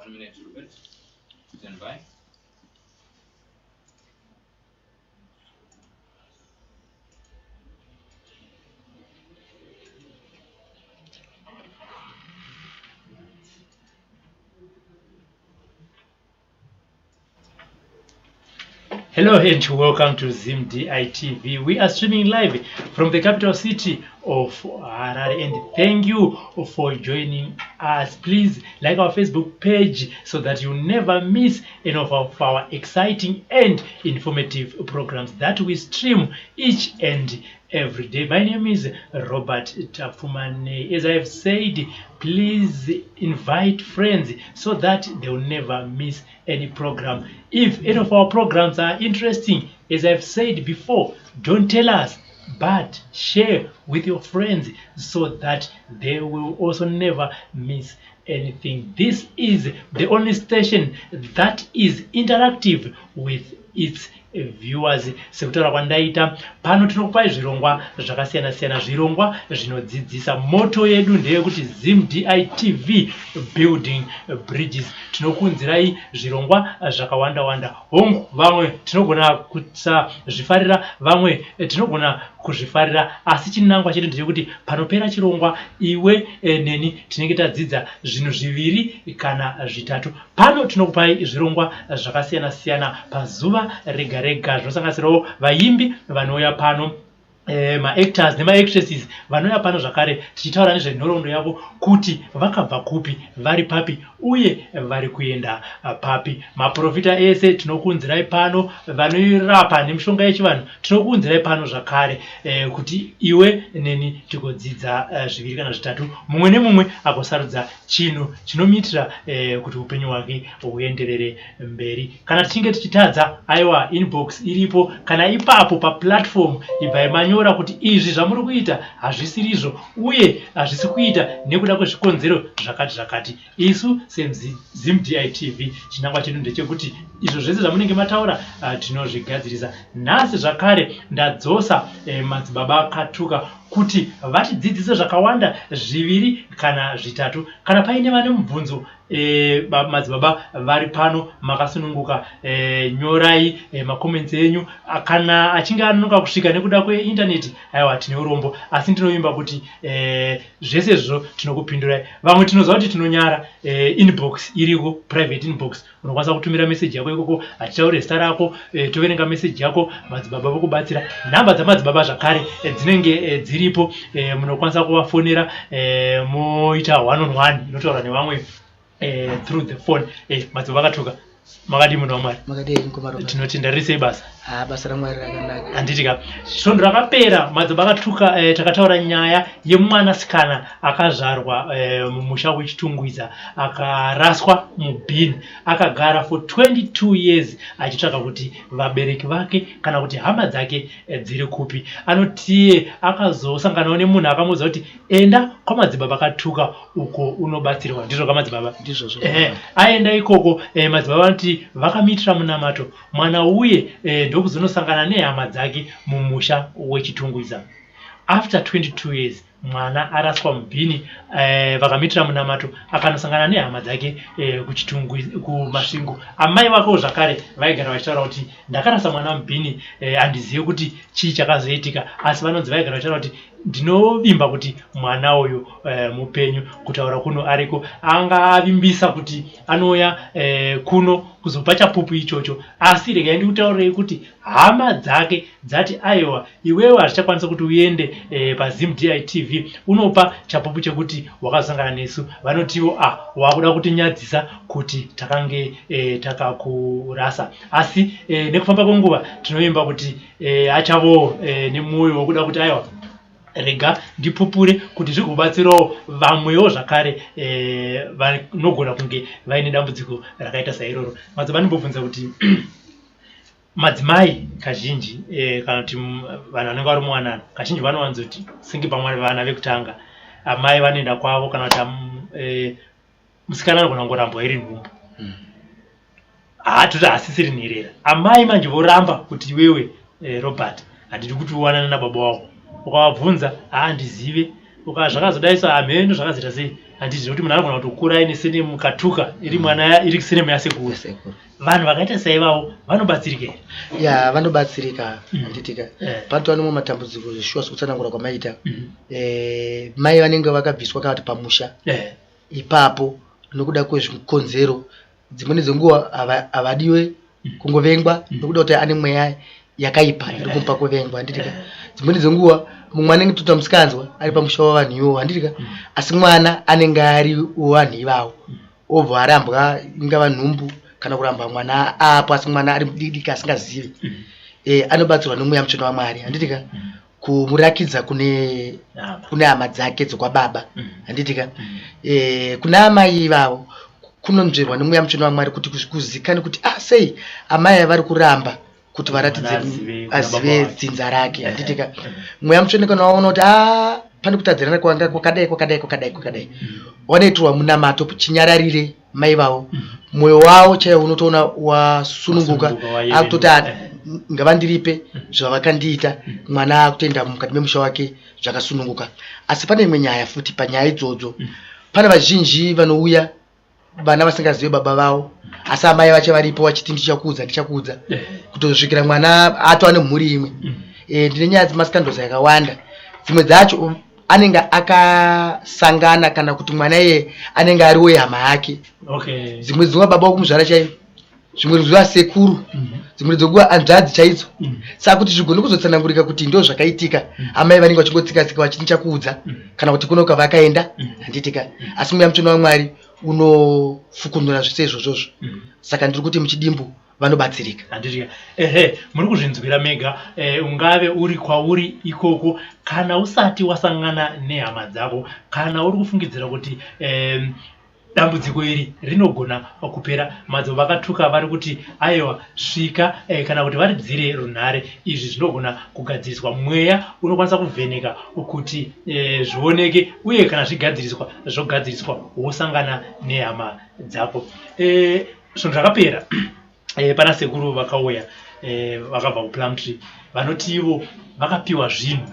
One minute, Robert. Stand by. Hello and welcome to ZimDI TV. We are streaming live from the capital city of Harare and thank you for joining us. Please like our Facebook page so that you never miss any of our exciting and informative programs that we stream each and every day. My name is Robert Tapfumane. As I have said, please invite friends so that they will never miss any program. If any of our programs are interesting, as I've said before, don't tell us, but share with your friends so that they will also never miss anything. This is the only station that is interactive with its viewers. Sekutaura kwandaita pano, tinokupai zvirongwa zvakasiyana siyana, zvirongwa zvinodzidzisa. Motto yedu ndeyekuti ZimDI TV, building bridges. Tinokuunzirai zvirongwa zvakawanda wanda. Hongu, vamwe tinogona kusazvifarira, vamwe tinogona kuzvifarira, asi chinangwa chedu ndechekuti panopera chirongwa iwe neni tinenge tadzidza zvinhu zviviri kana zvitatu. Pano tinokupai zvirongwa zvakasiyana siyana pazuva rega rega, zvinosanganisirawo vaimbi vanouya pano, maactors nemaactresses vanouya pano zvakare, tichitaura nezvenhoroondo yavo kuti vakabva kupi, vari papi uye vari kuenda papi. Maprofita ese tinokuunzirai pano, vanorapa nemishonga yechivanhu tinokuunzirai pano zvakare, kuti iwe neni tigodzidza zviviri kana zvitatu, mumwe nemumwe agosarudza chinhu chinomuitira kuti upenyu hwake huenderere mberi. Kana tichinge tichitadza, aiwa, inbox iripo kana ipapo paplatform, ibvai manyora kuti izvi zvamuri kuita hazvisirizvo uye hazvisi kuita nekuda kwezvikonzero zvakati zvakati. Isu seZimDI TV, chinangwa chedu ndechekuti izvo zvese zvamunenge mataura tinozvigadzirisa. Nhasi zvakare ndadzosa Madzibaba Katuka kuti vatidzidzise zvakawanda zviviri kana zvitatu. Kana paine vane mubvunzo, madzibaba vari pano, makasununguka, nyorai macomments enyu. Kana achinge anonoka kusvika nekuda kweindaneti, aiwa, tine urombo, asi ndinovimba kuti zvese izvozvo tinokupindurai. Vamwe tinoziva kuti tinonyara, inbox iriko, private inbox, unokwanisa kutumira meseji yako ikoko. Hatitaure zita rako, toverenga meseji yako, madzibaba vokubatsira. Nhamba dzamadzibaba zvakare dzinenge dziripo, munokwanisa kuvafonera, moita one on one, inotaura nevamwe through the phone. Madzibaba Katuka, makadii, munhu waMwari? Makadii, mukoma Robert? Tinotenda. Riri sei basa? Ha, basa raMwari rakanaka. Handiti ka svondo rakapera, Madzibaba Katuka, takataura nyaya yemwanasikana akazvarwa mumusha weChitungwiza, akaraswa mubhini, akagara for 22 years achitsvaka kuti vabereki vake kana kuti hama dzake dziri kupi. Anotiye akazosanganawo nemunhu akamuudza kuti enda kwaMadzibaba Katuka uko unobatsirwa. Ndizvo kamadzibaba? Ndizvozvo. Ehe, aenda ikoko, madzibaba vanoti vakamuitira munamato mwana uye, ndokuzonosangana nehama dzake mumusha weChitungwiza after 22 years mwana araswa mubhini. Vakamuitira munamato, akanosangana nehama dzake kuMasvingo. Amai vakewo zvakare vaigara vachitaura kuti ndakarasa mwana mubhini, handizive kuti chii chakazoitika, asi vanonzi vaigara vachitaura kuti ndinovimba kuti mwana uyu mupenyu, kutaura kuno ariko. Anga avimbisa kuti anouya kuno kuzopa chapupu ichocho, asi regai ndikutaurei kuti hama dzake dzati aiwa, iwewe hazvichakwanisa kuti uende paZimDI TV unopa chapupu chekuti wakazosangana nesu. Vanotiwo a wakuda kutinyadzisa kuti takange takakurasa. Asi nekufamba kwenguva tinovimba kuti achavowo nemwoyo wekuda kuti aiwa, rega ndipupure kuti zvigobatsirawo vamwewo zvakare vanogona kunge vaine dambudziko rakaita sairoro. Madzibaba, ndimbobvunza kuti madzimai kazhinji, kana kuti vanhu vanenge vari muwanano kazhinji vanowanzoti senge pamwe vana vekutanga amai vanoenda kwavo, kana kuti musikana anogona kungorambwa iri nhumbu, haatoti haasisiri nherera, amai manje voramba kuti iwewe, Robert, handidi kuti uwanane nababa wako. Ukavabvunza, haandizive. Zvakazodai so, hameno zvakazoita sei. Handiti zvekuti munhu anogona kutokura aine senemu katuka iri mwana iri senemu yasekuru. Sekuru. Vanhu vakaita saivavo vanobatsirika here? Ya, vanobatsirika. Handitika? Patova nemwe matambudziko zveshuwa sekutsanangura kwamaita. Mai vanenge vakabviswa kana kuti pamusha ipapo nokuda kwezvikonzero, dzimweni dzenguva havadiwe, kungovengwa nokuda kuti ane mweya yakaipa iri kumupa kuvengwa, handitika? Dzimweni dzenguva mumwe anenge toita musikanzwa ari pamusha wavanhu iwowo, handitika? Asi mwana anenge ari wevanhu ivavo, obva arambwa, ingava nhumbu kana kuramba mwana apo, asi mwana ari mudiki asingazivi. Anobatsirwa nomweya mutsvene waMwari, handitika? Kumurakidza kune Hama. Kune hama dzake dzokwababa, handitika? Kuna amai ivavo kunonzverwa nemweya mutsvene waMwari kuti kuzikane kuti ah, sei amai ava vari kuramba kuti varatidze Mwana azive kuna baba azive wake. dzinza rake, handitika? Mweya mutsvene kana waona kuti a pane kutadzirana kwanga kwakadai, kwakadai, kwakadai, kwakadai, wanoitirwa munamato chinyararire mai vavo, mwoyo wavo chaiwo unotoona wasununguka. Wasununguka, wayevenuka. Akutoti, "Ah, ngavandiripe zvavakandiita." Mwana akutoenda mukati memusha wake zvakasununguka. Asi pane imwe nyaya futi panyaya idzodzo. Pane vazhinji vanouya vana vasingazivi baba vavo, asi amai vacho varipo vachiti, "Ndichakuudza, ndichakuudza," kutosvikira mwana atova nemhuri imwe. Ndine nyaya dzemascandals yakawanda. Dzimwe dzacho anenge akasangana kana kuti mwana iye anenge ari wehama yake. Dzimwe dzinguva baba vokumuzvara chaivo, zvimwe zuva sekuru, dzimwe dzenguva hanzvadzi chaidzo. Saka kuti zvigone kuzotsanangurika kuti ndo zvakaitika, amai vanenge vachingotsika-tsika vachiti, "Ndichakuudza," kana kuti kunoka vakaenda, handitika? Asi mweya mutsvene waMwari unofukunura zvese izvozvozvo. Saka ndiri kuti muchidimbu vanobatsirika. Handiti? Ehe, muri kuzvinzwira mega. Ungave uri kwauri ikoko, kana usati wasangana nehama dzako, kana uri kufungidzira kuti dambudziko iri rinogona kupera, madzibaba vakatuka vari kuti aiwa, svika kana kuti varidzire runhare. Izvi zvinogona kugadziriswa. Mweya unokwanisa kuvheneka kuti zvioneke, uye kana zvigadziriswa zvogadziriswa, wosangana nehama dzako. Zvinhu zvakapera, pana sekuru vakauya, vakabva kuPlumtree, vanoti ivo vakapiwa zvinhu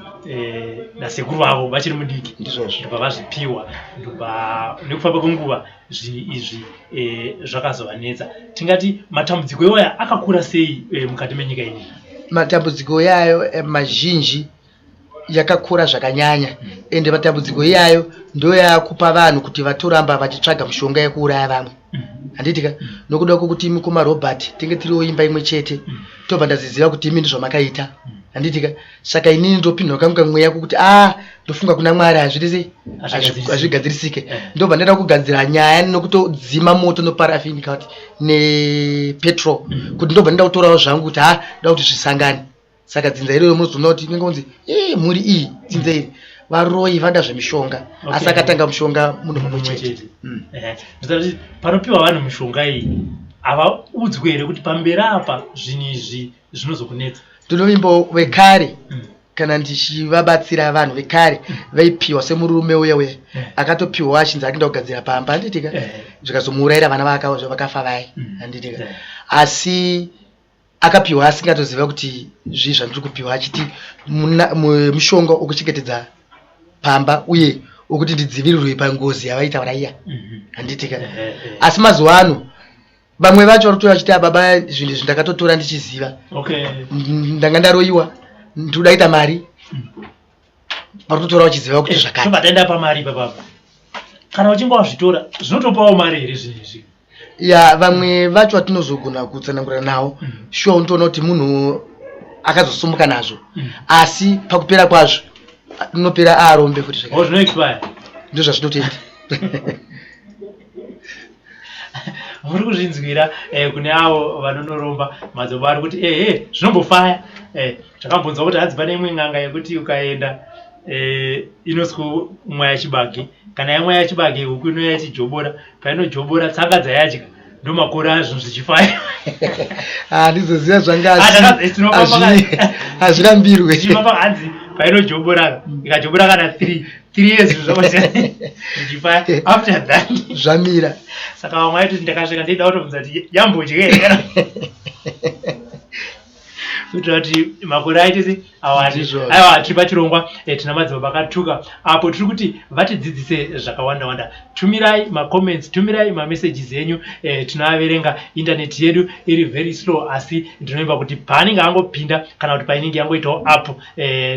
nasekuru vavo vachiri mudiki. Ndizvozvo. Ndobva vazvipiwa, ndobva nekufamba kwenguva zvinhu izvi zvakazovanetsa. Tingati matambudziko iwaya akakura sei mukati menyika iyi? Matambudziko iyayo mazhinji yakakura zvakanyanya, ende matambudziko iyayo ndo yakupa vanhu kuti vatoramba vachitsvaga mishonga yekuuraya vamwe, handitika? Nokuda kwokuti imi kuma Robert tinge tiriwo imba imwe chete, tobva ndaziziva kuti imi ndizvamakaita, handitika? Saka inini ndopindwa kamwe kamweya kokuti a ndofunga kuna Mwari hazviti sei? Hazvigadzirisike. Hazvigadzirisike. Ndobva ndaida kugadzira nyaya nokutodzima moto noparafini kana kuti nepetrol, kuti ndobva ndaida kutorawo zvangu kuti ha, ndoda kuti zvisangane. Saka dzinza iroro munozoona kuti inenge kunzi ii mhuri iyi, dzinza iri varoyi, vanoda zvemishonga. Asi akatanga mushonga munhu mumwe mumwe chete. Chete. Ndinoziva kuti panopiwa vanhu mishonga iyi, havaudzwi here kuti pamberi apa zvinhu izvi zvinozokunetsa? Ndinovimba vekare, kana ndichivabatsira vanhu vekare vaipiwa semurume uya uya akatopiwa achinzi akuenda kugadzira pamba, handitika? Zvikazomuurayira vana vakafa vaya, handitika? Asi akapiwa asingatoziva kuti zvii zvandiri kupiwa, achiti mushonga wekuchengetedza pamba uye wekuti ndidzivirirwe pangozi yavaitaura iya, handitika? Asi mazuva ano vamwe vacho vari kutora vachiti, "Ah, baba, zvinhu izvi ndakatotora ndichiziva ndanga ndaroyiwa, ndinoda kuita mari." Vari kutotora vachiziva kuti zvakati. Tobva taenda pamari ipapapo. Kana uchinge wazvitora, zvinotopawo mari here zvinhu izvi? Ya, vamwe vacho vatinozogona kutsanangura navo, shuwa unotoona kuti munhu akazosumuka nazvo, asi pakupera kwazvo inopera aarombe futi zvakare. O, zvinoexpire. Ndo zvazvinotoita. Muri kuzvinzwira. Kune avo vanonoromba, madzibaba ari kuti ehe, zvinombofaya. Takambonzwa kuti hanzi pane imwe n'anga yekuti ukaenda inoswomwaya chibage. Kana yamwaya chibage, huku inouya ichijobora. Painojobora, tsanga dzayadya ndomakore azvo zvichifaya. Handizoziva zvanga. Ah, tinofamba hazvirambirwe. Zvichifamba, hanzi painojobora, ikajobora kana 3 years, zvinhu zvichifaya. After that zvamira. Saka vamwe vaitoti ndakasvika ndeida kutobvunza kuti yambodya here, kana kuitira kuti makore aite se awande. Ndizvozvo. Aiwa, tiri pachirongwa, tina madzibaba akatuka apo tiri kuti vatidzidzise zvakawanda wanda. Tumirai macomments, tumirai mamessages enyu, tinoaverenga. Internet yedu iri very slow, asi ndinovimba kuti paanenge angopinda kana kuti painenge yangoitawo up,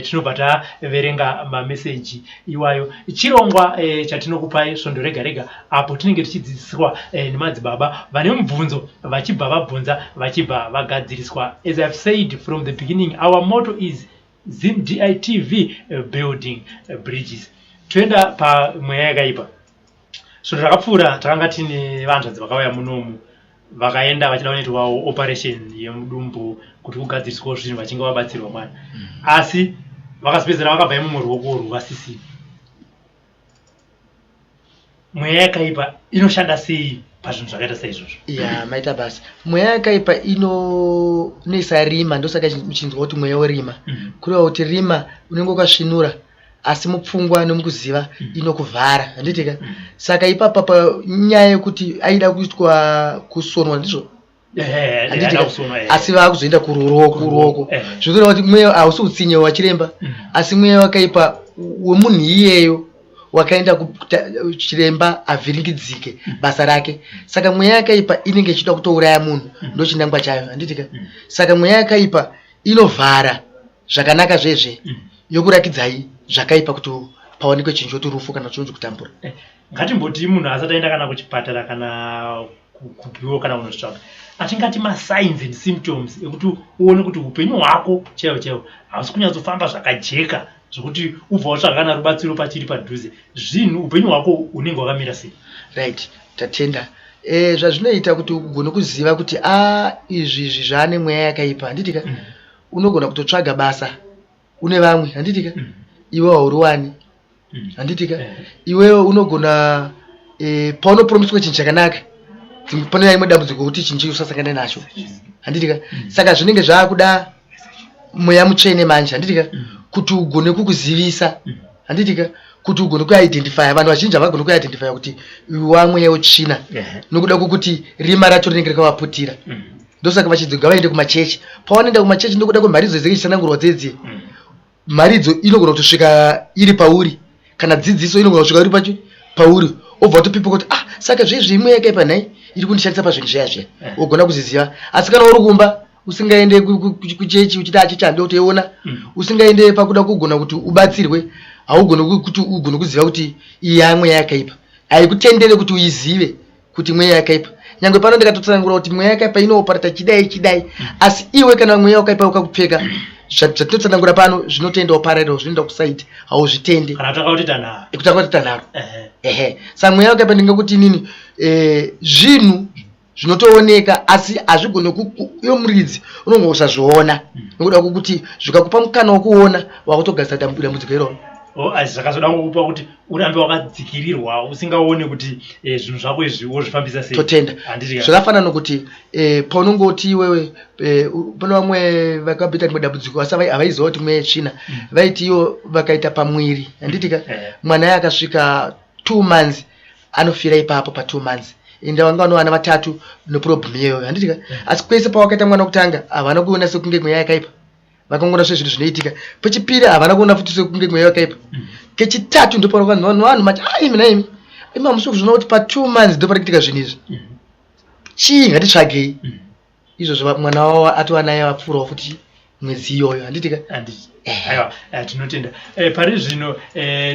tinobva taverenga mameseji iwayo. Chirongwa chatinokupai svondo rega rega apo tinenge tichidzidziswa nemadzibaba vane mubvunzo vachibva vabvunza vachibva vagadziriswa. As I've said from the beginning, our motto is ZimDITV, building bridges. Toenda pamweya yakaipa. Svondo rakapfuura takanga tine vanzvadzi vakauya munomu, vakaenda vachida kunoitwawo operation yemudumbu kuti kugadziriswawo zvinhu vachinge vabatsirwa mwana, asi vakazopedzera vakabva imomo ruoko rwuvasisina. Mweya yakaipa inoshanda sei pazvinhu zvakaita saizvozvo? Ya, maita basa. Mweya yakaipa inoisa rima, ndosaka muchinzwa kuti mweya werima. Kureva kuti rima unenge wakasvinura, asi mupfungwa nemukuziva inokuvhara, handitika? Saka ipapa panyaya yekuti aida kuitwa kusonwa, ndizvo? Handitika? Haida kusonwa, eh. Asi vakuzoenda kuruoko, kuruoko. Zvinoreva kuti mweya hausi utsinye wachiremba, asi mweya wakaipa wemunhu iyeyo wakaenda chiremba avhiringidzike basa rake. Saka mweya yakaipa inenge ichida kutouraya munhu, ndo chinangwa chayo, handitika? Saka mweya yakaipa inovhara zvakanaka zvezve, yokurakidzai zvakaipa kuti pawanikwe chinhu choti rufu kana chinonzi kutambura. Ngatimboti munhu asati aenda kana kuchipatara kana kupiwa kana kunozvitsvaga, atingati masigns and symptoms ekuti uone kuti upenyu hwako chaiwo chaiwo hausi kunyatsofamba zvakajeka, zvokuti ubva watsvaga kana rubatsiro pachiri padhuze, zvinhu upenyu hwako hunenge hwakamira sei? Right, tatenda. Zvazvinoita kuti ugone kuziva kuti a izvi izvi zvaane mweya yakaipa, handitika? Unogona kutotsvaga basa une vamwe, handitika? Iwe hauriwani, handitika? Iwewe unogona paunopromiswa chinhu chakanaka, pane imwe dambudziko kuti chinhu chichi usasangane nacho, handitika? Saka zvinenge zvaakuda mweya mutsvene manje, handitika? Kuti ugone kukuzivisa, handitika? Kuti ugone kuidentifya. Vanhu vazhinji havagoni kuidentifya kuti uyu wamweya wetsvina, nokuda kwokuti rima racho rinenge rakavaputira. Ndosaka vachinzi ngavaende kumachechi. Pavanoenda kumachechi, nokuda kwemharidzo dzinenge dzichitsanangurwa dzedzi, mharidzo inogona kutosvika iri pauri, kana dzidziso inogona kusvika iri pachi pauri, obva watopipa kuti, "Ah, saka zvezvi imwe yakaipa nhai iri kundishandisa pazvinhu zviya zviya." Wogona kuziziva. Asi kana uri kumba usingaende kuchechi uchiti achechi handida kutoiona, usingaende pakuda kugona kuti ubatsirwe, haugoni kuti ugone kuziva kuti iyi yamweya yakaipa. Haikutendere kuti uizive kuti mweya yakaipa. Nyange pano ndikatotsanangura kuti mweya yakaipa inooparata chidai chidai, asi iwe kana mweya wakaipa ukakupfeka, zvatinotsanangura pano zvinotoendawo parallel, zvinoenda kuside, hauzvitende. Kana tanga kutoita nharo. Kutanga kutoita nharo. Ehe, saka mweya wakaipa ndingakuti inini zvinhu zvinotooneka, asi hazvigone iwe muridzi unonga usazviona, nokuda kwokuti zvikakupa mukana wekuona, wakutogadzisa dambudziko iroro. Oh, asi zvakazoda kukupa kuti urambe wakadzikirirwa usingaoni kuti zvinhu zvako izvi wozvifambisa sei. Totenda. Handiti? Zvakafanana nokuti paunongoti iwewe pane vamwe vakaita rimwe dambudziko, asi havaiziva kuti mweya yetsvina. Vaiti ivo vakaita pamwiri, handitika? Mwana iye akasvika 2 months anofira ipapo pa2 months. Ende vanga vano vana vatatu neproblem iyoyo, handitika? Asi kwese pawakaita mwana wekutanga havana kuona sekunge mweya yakaipa, vakangoona sezvinhu zvinoitika. Pechipiri havana kuona futi sekunge mweya wakaipa. Kechitatu ndopanovanhu vanhu mati, "Ah, imi naimi imi hamusi kuzviona kuti pa2 months ndopari kuitika zvinhu izvi? Chii? Ngatitsvagei." Izvozvo mwana wavo atova naye vapfuurawo futi mwedzi iyoyo, handitika? Handiti. Aiwa, tinotenda. Pari zvino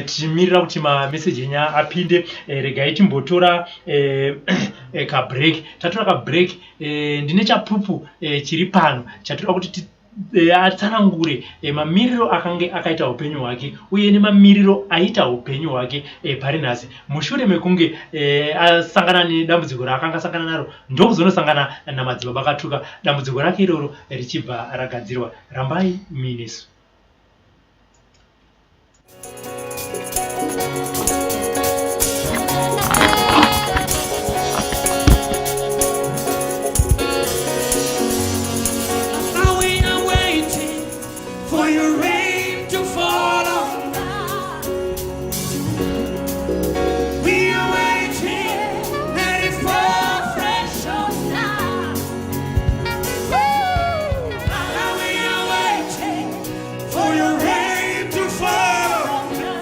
tichimirira kuti mameseji enyu apinde, regai timbotora kabreak. Tatora kabreak, ndine chapupu chiri pano chatoda kuti atsanangure mamiriro akange akaita upenyu hwake uye nemamiriro aita upenyu hwake pari nhasi mushure mekunge asangana nedambudziko raakanga asangana naro, ndokuzonosangana namadzibaba Katuka, dambudziko rake iroro richibva ragadzirwa. Rambai muinesu. Now we are waiting for your rain to fall on us. We are waiting, let it fall fresh on us. Now we are waiting for your rain to fall on us.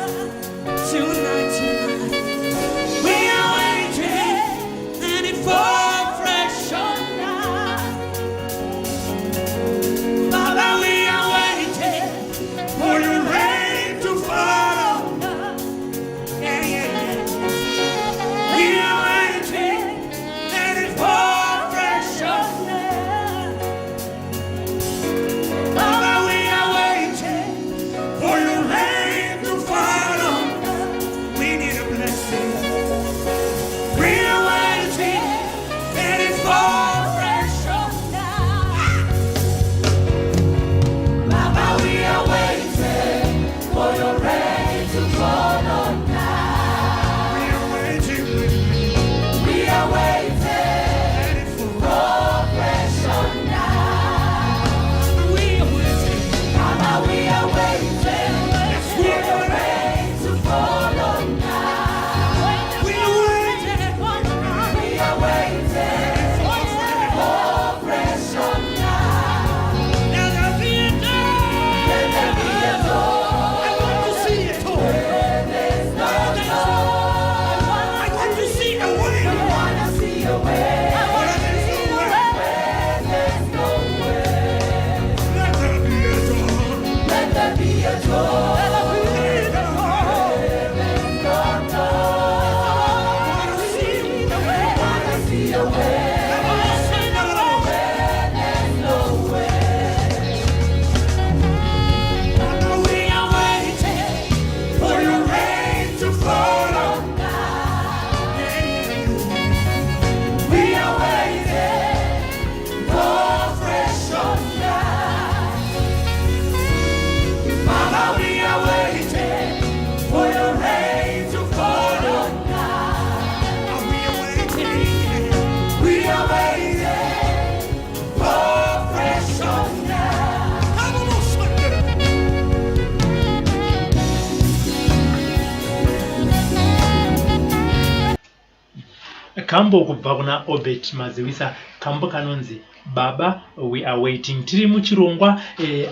Kambo kubva kuna Obert Maziwisa, kambo kanonzi Baba We Are Waiting. Tiri muchirongwa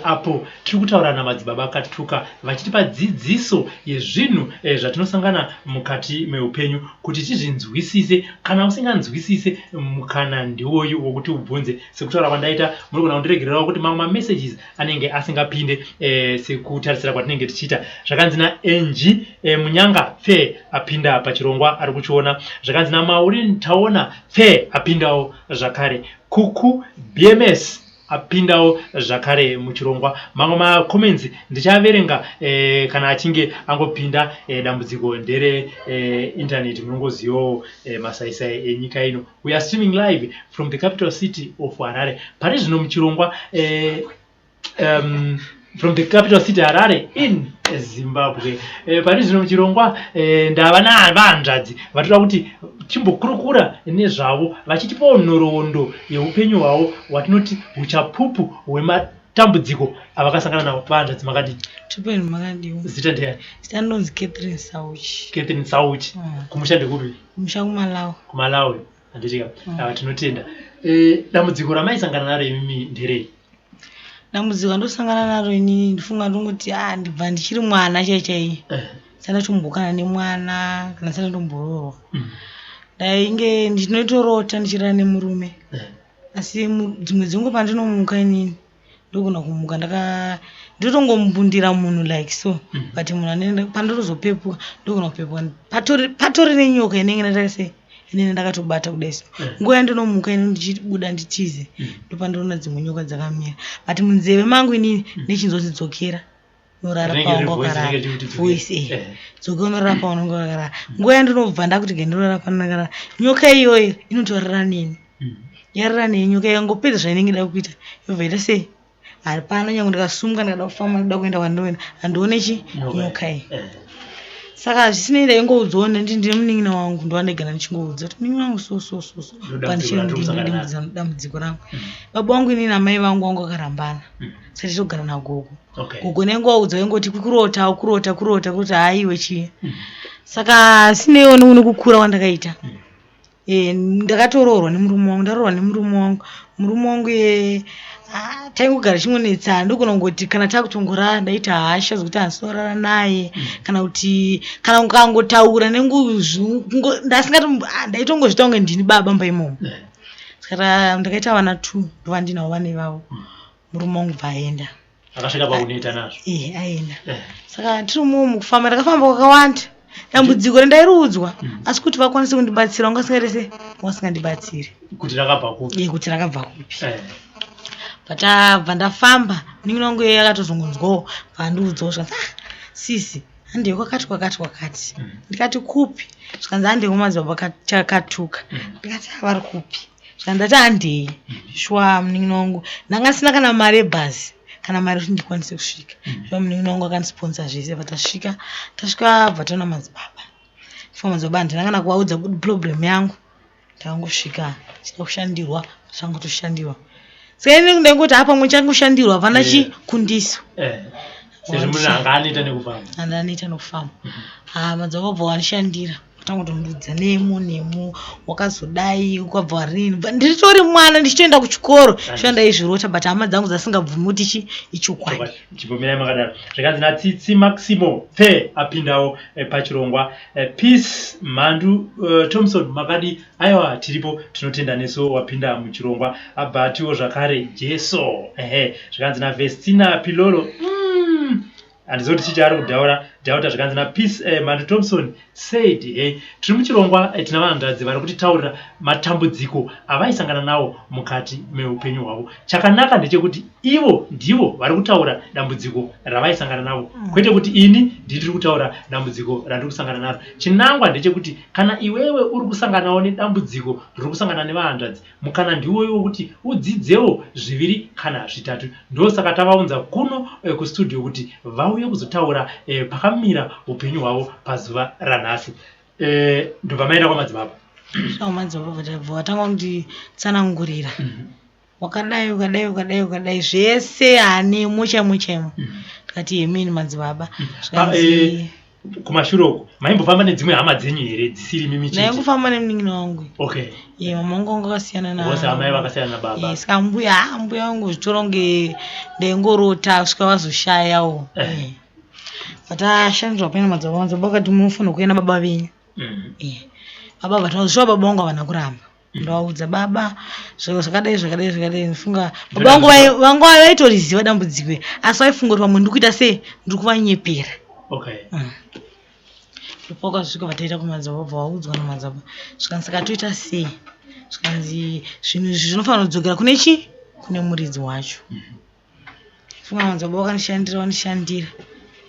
apo tiri kutaura namadzibaba Katuka vachitipa dzidziso yezvinhu zvatinosangana mukati meupenyu kuti tizvinzwisise. Kana usinganzwisise, mukana ndiwoyu wokuti ubvunze. Sekutaura kwandaita, munogona kundiregererawo kuti mamwe mamessages anenge asingapinde sekutarisira kwatinenge tichiita. Zvakanzi naAngie Munyanga pfee apinda pachirongwa ari kuchiona. Zvakanzi naMaureen Taona pfee apindawo zvakare. Kuku BMS apindawo zvakare muchirongwa. Mamwe macomments ndichaverenga kana achinge angopinda. Dambudziko ndere internet, munongozivawo masaisai enyika ino. We are streaming live from the capital city of Harare. Pari zvino muchirongwa from the capital city Harare in Zimbabwe. Pari zvino muchirongwa ndava navanzvadzi vatoda kuti timbokurukura nezvavo vachitipawo nhoroondo yeupenyu hwavo hwatinoti uchapupu hwematambudziko avakasangana nawo. Vanzvadzi, makadii? Tipeni, makadiwa? Zita ndeyani? Zita ndinonzi Catherine Sauchi. Catherine Sauchi. Kumusha ndekupi? Kumusha kuMalawi. KuMalawi, handitika? Ava tinotenda. Dambudziko ramaisangana naro imimi nderei? Dambudziko randosangana naro inini, ndifunga ndongoti ndibva ndichiri mwana chai chai, sandatombokana nemwana kana sandatomboroorwa, ndainge ndinotorota ndichirara nemurume, asi dzimwe dzenguva pandinomuka inini ndogona kumuka ndotongombundira munhu like so, but munhu anenge pandotozopepuka, ndogona kupepuka patori nenyoka inenge ndatarise inenge ndakatobata kudai so. Nguva yandinomuka ini ndichibuda nditize, ndopandoona dzimwe nyoka dzakamira, but munzeve mangu inini nechinzwa kuti dzokera unorara Rinenge riri paunga voice wakarara. rinenge richikuti dzokera. Voice, dzoka unorara paunonga wakarara. Nguva yandinobva ndakuti gendorara pandakarara, nyoka iyoyo inotorara neni. Yarara neni nyoka, yangopedza zvainenge ida kuita, yobva ita sei, hapana. Nyange ndikasumuka ndikada kufamba, ndikuda kuenda kwandinoenda, handione chi nyoka iyi. Saka zvisinei, ndaingoudzawo ndine munin'ina wangu, ndowandagara ndichingoudza kuti munin'ina wangu so so so so. Ndo dambudziko randiri kusangana naro. Dambudziko rangu, baba wangu inini namai vangu wangu vakarambana, saka tichitogara nagogo. Gogo nengoudza ingoti kurota kurota kurota kurota, haiwe chii. Saka sineiwo nekukura kwandakaita, ndakatoroorwa nemurume wangu. Ndaroorwa nemurume wangu, murume wangu taingogara chingonetsana. Ndogona kungoti kana takutongorara ndaita hasha dzekuti handisorara naye, kana kuti kana ukangotaura ndaitongozviita kunge ndini baba mumba imomo. Saka ndakaita vana two, ndova ndinavo vana ivavo. Murume wangu bva aenda. Akasvika pakuneta nazvo. Aenda. Saka tiri mumo mukufamba, ndakafamba kwakawanda. Dambudziko rendairiudzwa, asi kuti vakwanise kundibatsira wanga usingaite sei, wasingandibatsiri. Kuti rakabva kupi? Kuti rakabva kupi. Patabva ndafamba, munin'ina wangu iye akatozongonzwawo, bvandiudzawo, zvikanzi, ah, sisi, handei kwakati kwakati kwakati. Ndikati kupi? Zvikanzi handei kumadzibaba Katuka. Ndikati ah, vari kupi? Zvikanzi ndati handei. Shuwa munin'ina wangu, ndanga ndisina kana mari yebhazi kana mari yekuti ndikwanise kusvika. Shuwa munin'ina wangu akandisponsa zvese. Bva tasvika, tasvika bva taona madzibaba. Shuwa madzibaba handina kana kuvaudza problem yangu, ndakangosvika chida kushandirwa, changotoshandirwa. Saka ini ndaingoti apa pamwe changoshandirwa, hapana chikundiso. Sezvo munhu anga anoita nekufamba. Andanoita nokufamba. Ha, madzibaba bva wandishandira, watangotondudza nemo nemo, wakazodai, ukabva rini. Ndiritori mwana ndichitoenda kuchikoro, shuwa ndaizvirota, but hama dzangu dzasingabvumi kuti chi ichokwadi. Chimbomirai makadaro. Zvakanzi naTsitsi Maximo pfe apindawo pachirongwa. Peace Mhandu Thompson, makadi? Aiwa, tiripo, tinotenda nesu wapinda muchirongwa. Abva atiwo zvakare Jesu. Ehe, zvakanzi naVestina Pilolo, handizivi kuti chichi ari kudhaura dhauta. Zvakanzi naPeace Mhandu Thompson said, hey, tiri muchirongwa, tina vanhanzvadzi vari kutitaurira matambudziko avaisangana nawo mukati meupenyu hwavo. Chakanaka ndechekuti ivo ndivo vari kutaura dambudziko ravaisangana navo, kwete kuti ini ndiri kutaura dambudziko randiri kusangana naro. Chinangwa ndechekuti kana iwewe uri kusanganawo nedambudziko riri kusangana nevahanzvadzi, mukana ndiwoyo wekuti udzidzewo zviviri kana zvitatu. Ndosaka tavaunza kuno kustudio kuti vauye kuzotaura pakamira upenyu hwavo pazuva ranhasi. Ndobva maenda kwamadzibaba. Shuwa madzibaba bva vatanga kunditsanangurira, wakadai ukadai ukadai ukadai, zvese hanemo chaimo chaimo. Ndikati yemini madzibaba. Zvikanzi Kumashure uku maimbofamba nedzimwe hama dzenyu here dzisiri mimi chete? Ndaingofamba nemunin'ina wangu. Okay. Ye mama wangu wanga vakasiyana na Vose amai vakasiyana nababa. Eh, saka mbuya ah, mbuya vangu zvitora kunge ndaingorota kusvika vazoshayawo. Eh. Eh. But ashandirwa paine madzibaba, madzibaba vakati munofanira kuuya nababa venyu. Eh. Baba vataura baba vangu havana kuramba. Ndavaudza baba zviro zvakadai zvakadai zvakadai ndifunga baba vangu vanga vaitoriziva dambudziko iri asi vaifunga kuti pamwe ndiri kuita sei ndiri kuvanyepera. Okay. Ndopakasvika vataita kumadzibaba bva vaudzwa namadzibaba zvikanzi saka toita sei zvikanzi zvinhu izvi zvinofanira kudzokera kune chi kune muridzi wacho. Funga madzibaba vakandishandira vandishandira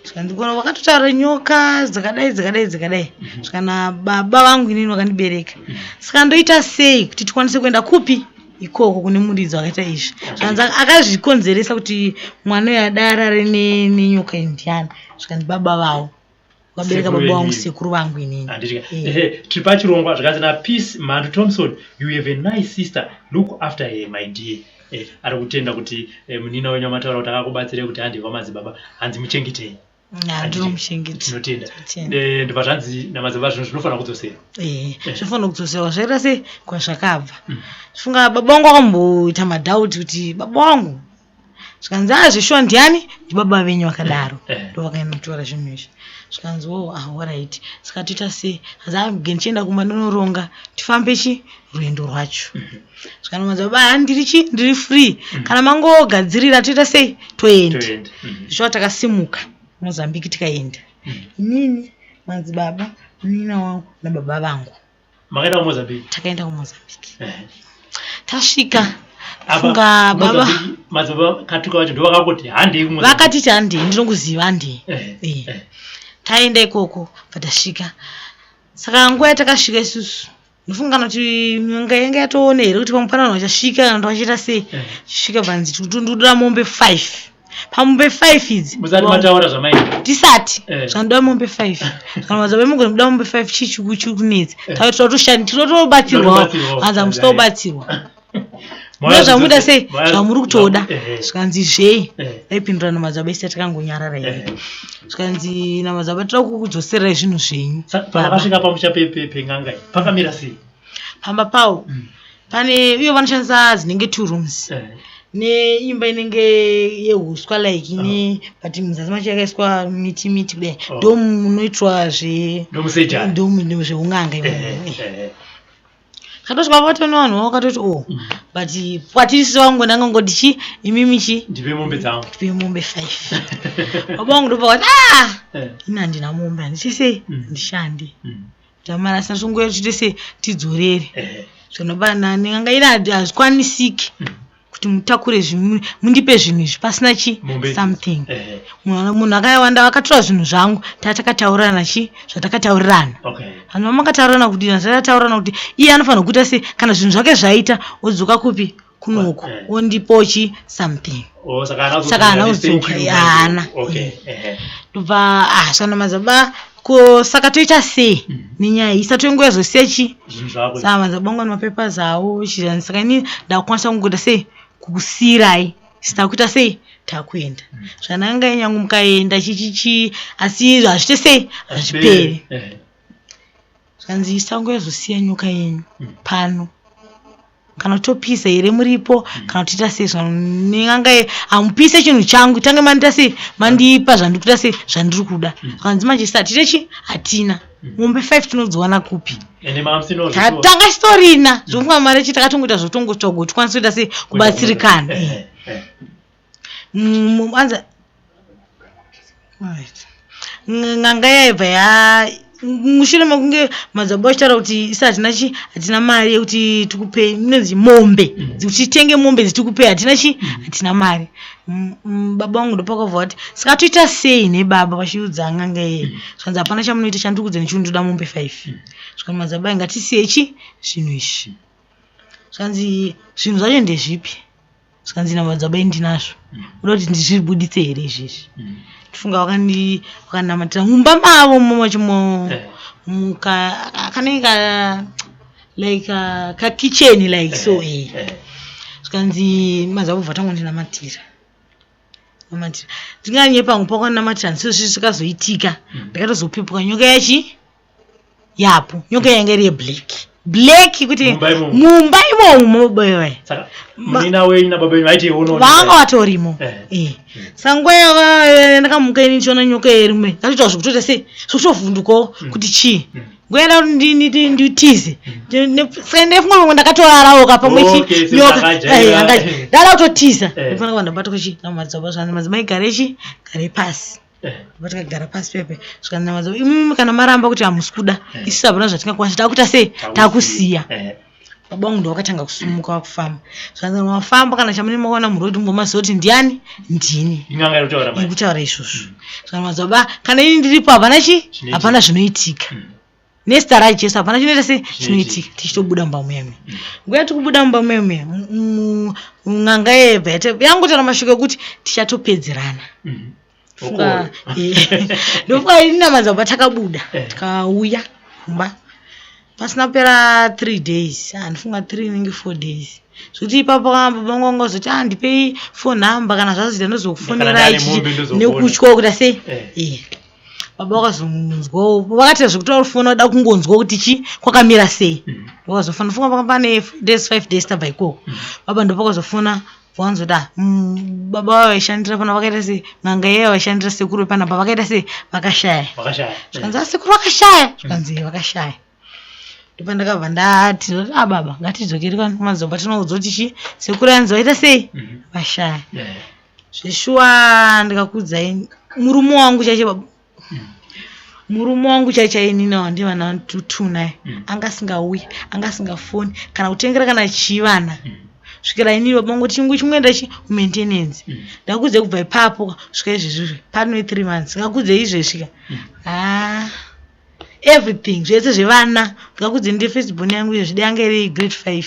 zvikanzi kona vakatotaura nyoka dzakadai dzakadai dzakadai zvikana baba vangu inini vakandibereka saka ndoita sei kuti tikwanise kuenda kupi ikoko kune muridzi wakaita izvi zvikanzi akazvikonzeresa kuti mwana uyu adarare nenyoka iyi ndiani zvikanzi baba vavo vabereka Sekuru baba vangu venyu. sekuru vangu inini. Handiti ka? Eh. Ehe, tiri pachirongwa zvikanzi naPeace Mhandu Thompson, you have a nice sister, look after her my dear. Eh, ari kutenda kuti eh, munina wenyu amataura kuti akakubatsirai kuti hande kwamadzibaba, hanzi muchengetei. Ndinomuchengeta. Tinotenda. Tinotenda. Eh, ndobva zvanzi namadzibaba zvinhu zvinofanira kudzoserwa. Eh, zvinofanira kudzoserwa zvaita sei kwazvakabva. Funga baba vangu vakamboita madhauti kuti baba vangu zvikanzi a zveshuwa ndiani ndibaba venyu vakadaro. Eh. Ndo vakaenda kutora zvinhu izvi. Zvikanzi wo ah alright saka toita sei hanzi ah ndichienda kumba ndinoronga tifambe chi rwendo rwacho. Zvikanzi madzibaba ah ndiri chi ndiri free kana mangogadzirira toita sei toenda. Toenda. Zveshuwa takasimuka Mozambique tikaenda. Inini madzibaba munin'ina wangu nababa vangu. Makaenda kuMozambique? Takaenda kuMozambique. Eh. Tasvika Apa, funga baba Mozambique, madzibaba katuka vacho ndovakangoti handei kuMozambique. vakatiti handei ndinokuziva handei. Eh, Eh. eh. Taenda ikoko bva tasvika. Saka nguva yatakasvika isusu ndofunga kana kuti nyanga yanga yatoona here kuti pamwe pane vanhu vachasvika kana kuti vachiita sei. Eh. Chisvika bvanzi tikutoda mombe 5. Pamombe 5 idzi Musati mataura zvamaita. tisati Eh. zvandoda mombe 5 kana madzibaba mugone kuda mombe 5 chii chiri kunetsa Eh. tinotobatsirwawo Tinotobatsirwawo. hanzi hamusina kubatsirwa Mauya zvamuda sei mauya- zvamuri kutoda Eh, zvikanzi zvei eh, vaipindura namadzibaba isi takangonyarara eh. here zvikanzi namadzibaba toda kukudzosererai zvinhu zvenyu Pamakasvika pamusha pen'anga iyi pakamira sei? pamba pawo pane iyo vanoshandisa dzinenge 2 rooms Eh, neimba inenge yehuswa like ine but muzasi macho yakaiswa miti miti kudai Oh. ndo munoitwa zve Ndomusejana. ndo zveun'anga Eh, imomo eh, eh. katosvika patone vanhu vakatoti o but kwatiri sisi vangu ndangangoti chi imimi chi Ndipe mombe dzangu. tipe mombe 5 baba vangu ndobva vati ah Eh, ini handina mombe handisei handishandi tamara asina songuya tiite sei tidzorere eh. zvinobana nen'anga ine hazvikwanisiki kuti mutakure zvinhu mundipe zvinhu izvi pasina chi Mombe idzi. something Eh, munhu akawanda akatora zvinhu zvangu tatakataurirana chi zvatakataurirana okay. vanhu vamakataurirana kuti zvatakataurirana kuti iye anofanira kuita sei kana zvinhu zvake zvaita odzoka kupi kunoku Eh. ondipo chi something Oh, saka haana Saka haana kuzodzokera kudzoka, ne thank you, haana. manje. Okay, eh. ndobva ah saka madzibaba ko saka toita sei nenyaya iyi isati zosiya chi Zvinhu zvako. saka madzibaba angu ane mapepers awo chizani saka inini ndakukwanisa kungoita sei kukusiyirai sitakuita sei takuenda zvananga nyange mukaenda chichichi asi hazviite sei hazviperi Eh, zvanzi isango yazosiya nyoka yenyu pano kana topisa here muripo kana toita sei nen'anga hamupise chinhu changu tange mandiita sei mandipa zvandiri kuita sei zvandiri kuda zvanzi manje sa tite chi hatina mombe 5 tinodziwana kupi Ende mamusinawo zveshuwa. tatanga chitorina zvokunga mari chi takatongoita zvotongotsvaga kuti tikwanise kuita sei kubatsirikana Eh, eh. Anza Alright. N'anga yaibva ya mushure mekunge madzibaba vachitaura kuti isi hatina chi hatina mari yekuti tikupei inonzi mombe dzekuti titenge mombe dzitikupei hatina chi hatina mari. Baba vangu ndopakabva vati saka toita sei nebaba vachiudza n'anga iye zvikanzi hapana chamunoita chandiri kuudza nechii ndoda mombe 5 zvikanzi madzibaba ngatisiye chi zvinhu izvi zvikanzi zvinhu zvacho ndezvipi zvikanzi namadzibaba ndinazvo uda kuti ndizvibuditse here izvezvi ndifunga vakandinamatira mumba mavo macho Eh. muka kanenge ka like kakicheni like so eh Eh. zvikanzi madzibaba bva tangondinamatira Namatira ndinganyepa pakanamatira ndisio zvikazoitika. Ndakatozopepuka nyoka yachi yapo, nyoka yanga iri yeblack black kuti Mumba imomo. mumba imomo mababa Saka munina wenyu nababa wenyu vaiti unoona. Vanga vatorimo. Eh. Eh. Saka nguva yaka ndakamuka ini ndichiona nyoka yerimwe, ndatoita zvekutoita sei, zvekutovhundukawo kuti chii. Nguva yada kuti nditize. Saka ndefunga pamwe ndakatorarawo ka pamwe chi Okay, so nyoka. ndakajaira. Eh, ndada kutotiza. Eh. Ndinofanira kuva ndabatwa chi namadzibaba, zvanzi madzimai gare chi gare pasi. Eh. Patakagara pasi pepe, zvikanzi namadzibaba, imimi kana maramba kuti hamusi kuda, Eh. isusu hapana zvatingakwanisa, takuita sei, takusiya. Eh. Baba vangu ndovakatanga kusumuka vakufamba, zvikanzi mafamba kana chamune makaona murodhi mumbomaziva kuti ndiani, ndini. In'anga iri kutaura manje. Ikutaura izvozvo. Zvikanzi madzibaba, kana ini ndiripo hapana chi Chinoitika. Hapana zvinoitika. Nezita raJesu hapana chinoita sei, chinoitika. Tichitobuda mumba muya muya, nguva yatiri kubuda mumba muya muya, n'anga yebva yangotaura mashoko ekuti tichatopedzerana. Funga, Okoyo. ndofunga ini namadzibaba takabuda, Eh. tikauya kumba pasina kupera 3 days, handifunga 3, inenge 4 days, zvekuti ipapo baba vangu vanga vazoti, ah, ndipei phone number, kana zvazoita ndozokufonerai. Kana ndane mombe ndozokuona. Nekutya kuita sei. Eh. Eh. Baba vakazonzwawo, vakati zvekuti vari kuda kungonzwa kuti chi kwakamira sei. Vakazofona, funga panga pane days, 5 days tabva ikoko. Baba ndopakazofona, vanzoda baba vavo vaishandira pana vakaita sei, n'anga iya vaishandira sekuru vepanapa vakaita sei, vakashaya. Vakashaya. Zvikanzi, "Ah, sekuru vakashaya." Zvikanzi, "Eh, vakashaya." Ndopandakabva ndati, a baba, ngatidzokere kwamadzibaba tinoudzwa kuti chi sekuru anzi vaita sei, vashaya. Eh. Zveshuwa ndikakuudzai, murume wangu chaiche, baba, murume wangu chaichai ninawo ndivana two naye, anga asingauyi, anga asingafoni kana kutengera kana chivana, svikira inini baba vangu chingu chimboenda chi kumaintenance. Ndakudze kubva ipapo kusvika izvezvizvi pane 3 months, ndakudze izvezvi ka, ha, everything zvese zvevana ndakudze. Ndi first born yangu izvezvi yanga iri grade 5,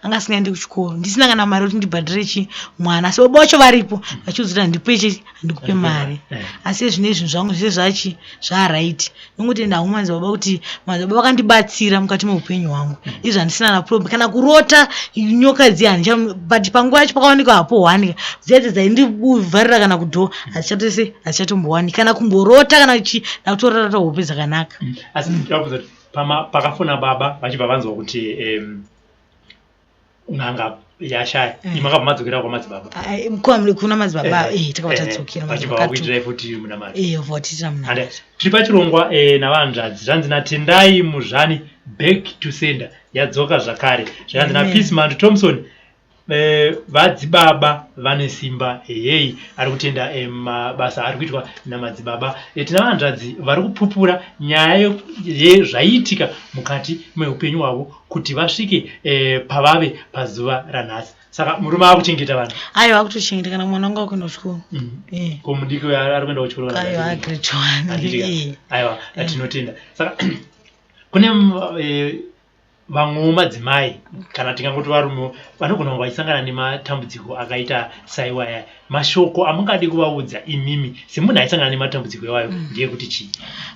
anga asingaendi kuchikoro, ndisina kana mari yekuti ndibhadhire chi mwana, asi baba vacho varipo vachiudza kuti handipe chi handikupe mari. Eh. Asi zvine zvinhu zvangu zvese zvachi zvaright. Nongotenda hangu madzibaba kuti madzibaba vakandibatsira mukati meupenyu hwangu. Izvi handisina na problem, kana kurota nyoka dziya handicha, but panguva yacho pakawanikwa hapo hwanika dziya dzi dzaindivharira kana kudhoo hadzichatose, hadzichatombowanika, kana kumborota kana chi, ndakutorota hope dzakanaka. Asi ndakubvunza kuti pakafona baba vachibva vanzwa kuti n'anga yashaya, imi makabva madzokera kwamadzibaba? Ai, kuna madzibaba, eh, takabva tadzokera. Vachibva vakuitirai futi munamato? Eh, vatiitira munamato. Hande, tiri pachirongwa navanzvadzi. Zvanzi naTendai Muzvani, back to sender yadzoka zvakare. Zvanzi Amen. naPeace Mando Thompson, vadzibaba vane simba. Heyei, ari kutenda mabasa ari kuitwa namadzibaba. Tina vanzvadzi vari kupupura nyaya yezvaiitika mukati meupenyu hwavo kuti vasvike pavave pazuva ranhasi. Saka murume akuchengeta vanhu? Aiwa, akutochengeta, kana mwana wangu akuenda kuchikoro. Eh. Ko mudiki uyo ari kuenda kuchikoro kana Aiwa, achiri? Grade 1. Handiti ka? Eh. Aiwa, tinotenda. Saka kune vamwewo madzimai, kana tingangoti varumewo, vanogona kunge vachisangana nematambudziko akaita saiwaya, mashoko amungade kuvaudza imimi semunhu aisangana nematambudziko iwayo ndeyekuti chii?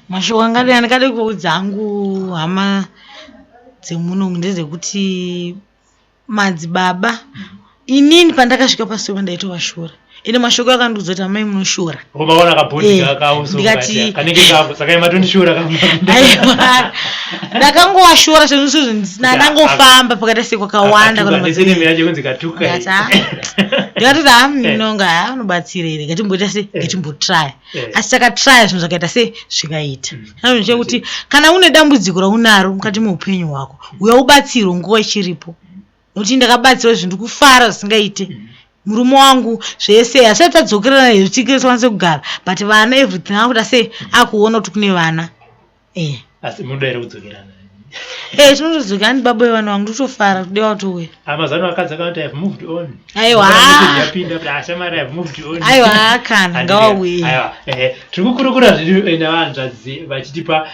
Mashoko angade andingade kuudza hangu hama dzemuno ndezekuti madzibaba, inini pandakasvika pasipo ndaitovashora, ende mashoko akandiudza kuti, amai, munoshora. Umaona kabhodhi Eh, kauso kanenge kako, saka imatondishora. Aiwa, ndakangovashora sezvo ndisina, ndangofamba pakaita sekwakawanda kana Ndeseneme yacho kunzi katuka. Ndikati, "Ah." Ndikatoti, ha, munonga ha unobatsira here, ngatimboita se ngatimbotraya. Asi takatraya, zvinhu zvakaita se zvikaita. Chinhu chekuti kana une dambudziko raunaro mukati meupenyu hwako, uya ubatsirwe nguva ichiripo, nokuti ndakabatsirwa, zvinhu ndikufara zvisingaite. Murume wangu zvese asati tadzokerana here, tikwanise kugara, but vana, everything akuita sei, akuona kuti kune vana, eh. Asi munoda here kudzokerana? Eh, tinotodzokera, ndi baba vevana vangu, ndotofara kudewa kutouya. Amazano akadzi akanoti, "I've moved on." Aiwa. Message yapinda kuti, "Ashamari, I've moved on." Aiwa, kana Handiti, ngawauye. Aiwa, tiri kukurukura zvedu navanzvadzi vachitipa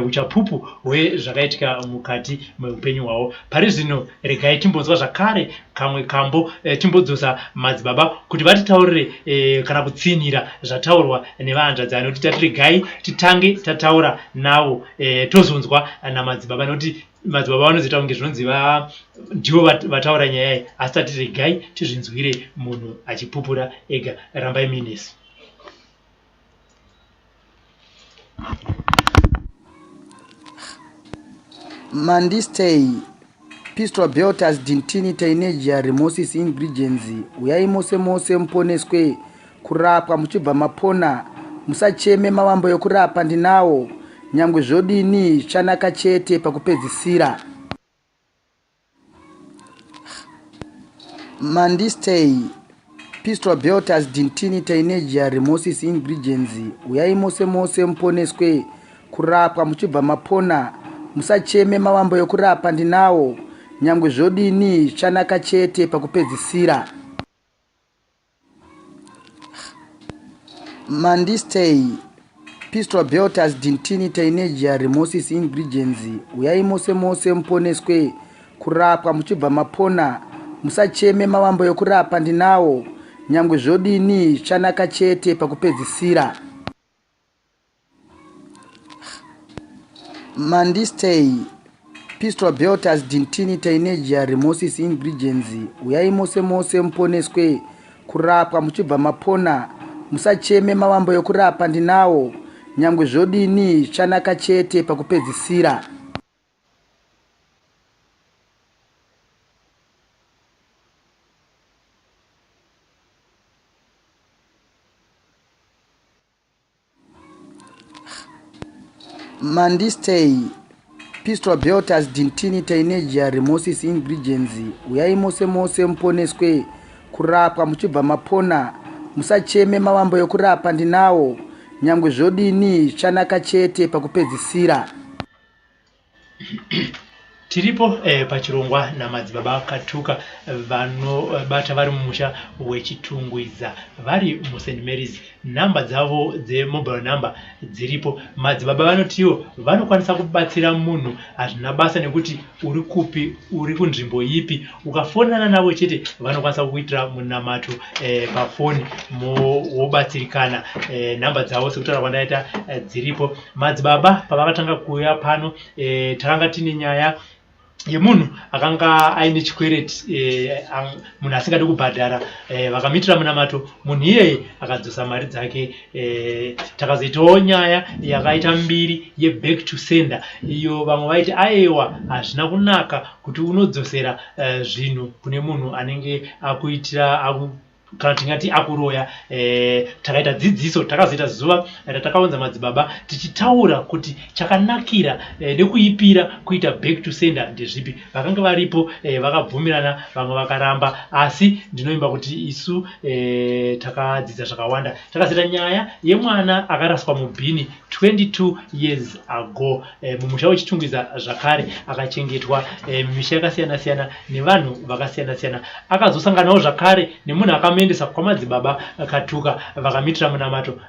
uchapupu hwezvakaitika mukati meupenyu hwavo. Pari zvino regai timbonzwa zvakare. kamwe kambo timbodzosa madzibaba kuti vatitaurire kana kutsinhira zvataurwa nevahanzvadzi ava nekuti tati regai titange tataura navo tozonzwa namadzibaba nekuti madzibaba vanozoita kunge zvinonzi ndivo vataura nyaya iyi, asi tati regai tizvinzwire munhu achipupura ega. Rambai muinesu. Mandistay Pistol Belters Dintini Tainegia Remosis Ingredients Uyai mose mose muponeswe kurapwa muchibva mapona musacheme mavambo ekurapa ndinawo nyangwe zvodini zvichanaka chete pakupedzisira. Mandistay Pistol Belters Dintini Tainegia Remosis Ingredients Uyai mose mose muponeswe kurapwa muchibva mapona musacheme mavambo ekurapa ndinawo nyangwe zvodini zvichanaka chete pakupedzisira. Mandistay Pistol Belters Dintini Tainegia Remosis Ingredients Uyai mose mose muponeswe kurapwa muchibva mapona musacheme mavambo ekurapa ndinawo nyangwe zvodini zvichanaka chete pakupedzisira. Mandistay Pistol Belters Dintini Tainegia Remosis Ingredients Uyai mose mose muponeswe kurapwa muchibva mapona musacheme mavambo ekurapa ndinawo nyangwe zvodini zvichanaka chete pakupedzisira. Mandistay Pistol Belters Dintini Tainegia Remosis Ingredients Uyai mose mose muponeswe kurapwa muchibva mapona musacheme mavambo ekurapa ndinawo nyangwe zvodini zvichanaka chete pakupedzisira. Tiripo pachirongwa naMadzibaba Katuka vanobata vari mumusha weChitungwiza vari muSt Mary's. Nhamba dzavo dzemobile number dziripo. Madzibaba vanotiwo vanokwanisa kubatsira munhu hazvina basa nekuti uri kupi, uri kunzvimbo ipi. Ukafonana navo chete vanokwanisa kukuitira munamato pafoni wobatsirikana. Nhamba dzavo sekutaura kwandaita dziripo. Madzibaba pavakatanga kuuya pano takanga tine nyaya yemunhu akanga aine chikwereti munhu asingadi kubhadhara vakamuitira munamato munhu iyeye akadzosa mari dzake. Takazoitawo nyaya yakaita mbiri yeback to sender iyo vamwe vaiti aewa hazvina kunaka kuti unodzosera zvinhu kune munhu anenge akuitira kana tingati akuroya. Takaita dzidziso, takazoita zuva ratakaunza madzibaba tichitaura kuti chakanakira nekuipira kuita back to sender ndezvipi. Vakanga varipo vakabvumirana, vamwe vakaramba, asi ndinovimba kuti isu takadzidza zvakawanda. Takazoita nyaya yemwana akaraswa mubhini 22 years ago mumusha weChitungwiza zvakare, akachengetwa mumisha yakasiyana siyana nevanhu vakasiyana siyana. Akazosanganawo zvakare nemunhu akamuendesa kwamadzibaba Katuka vakamuitira munamato.